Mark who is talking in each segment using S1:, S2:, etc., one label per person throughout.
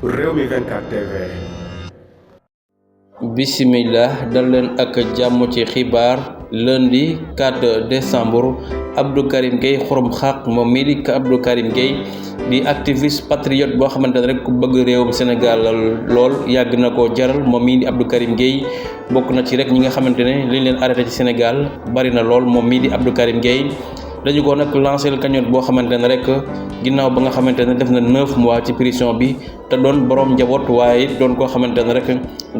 S1: Rewmi 24 TV.
S2: Bismillah dal leen ak jàmm ci xibaar lundi 4 décembre Abdou Karim Gueye xurum xaq moom mii di Abdou Karim Gueye di activiste patriote boo xamante ne rek ku bëgg réewum Sénégal lool yàgg na ko jaral moom mii di Abdou Karim Gueye bokk na ci rek ñi nga xamante ne liñ leen arrêté ci Sénégal bari na lool moom mii di Abdou Karim Gueye dañu ko nag lancé cagnotte boo xamante ne rek ginnaaw ba nga xamante ne def na 9 mois ci prison bi te doon borom njaboot waaye doon koo xamante ne rek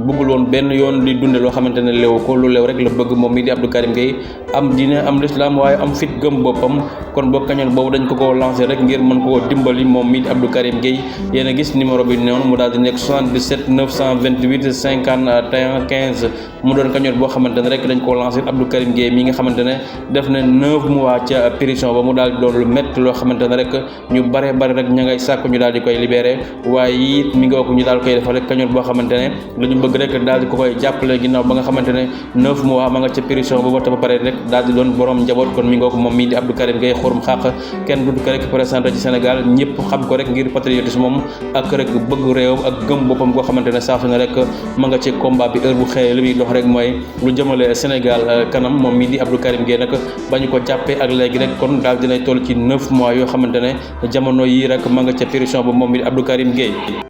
S2: bëggul woon benn yoon di dunde loo xamante ne leew ko lu leew rek la bëgg moom mii di Abdou Karim Gueye am diine am l'islam waaye am fit gëm boppam kon boo cagnotte boobu dañ ko lancé rek ngir mën koo dimbali moom mii di Abdou Karim Gueye yéen a gis numéro bi noonu mu daal di nekk 77 928 51 15 mu doon cagnotte boo xamante ne rek dañ koo lancé Abdou Karim Gueye mi nga xamante ne def na 9 mois ca prison ba mu daal di doon lu métti loo xamante ne rek ñu bare rek ña ngay sàkk ñu daal di koy libéré waaye it mi ngi wax ñu daal koy defal rek cagnotte boo xamante ne lañu bëgg rek daal di ko koy jàppale ginnaaw ba nga xamante ne 9 mois ma nga ca prison ba te ba pare rek daal di doon borom njaboot kon mi ngi ko moom mii di Abdou Karim Gueye xurum xaq kenn du ko rek présenté ci Sénégal ñëpp xam ko rek ngir patriotisme moom ak rek bëgg réewam ak gëm boppam goo xamante ne saa su ne rek ma nga ci combat bi heure bu xëyee li muy dox rek mooy lu jëmale Sénégal kanam moom mii di Abdou Karim Gueye nag bañu ko jàppee ak léegi rek kon daal dinay toll ci 9 mois yoo xamante ne jamono yi rek ma nga ca prison ba moom mii di Abdou Karim Gueye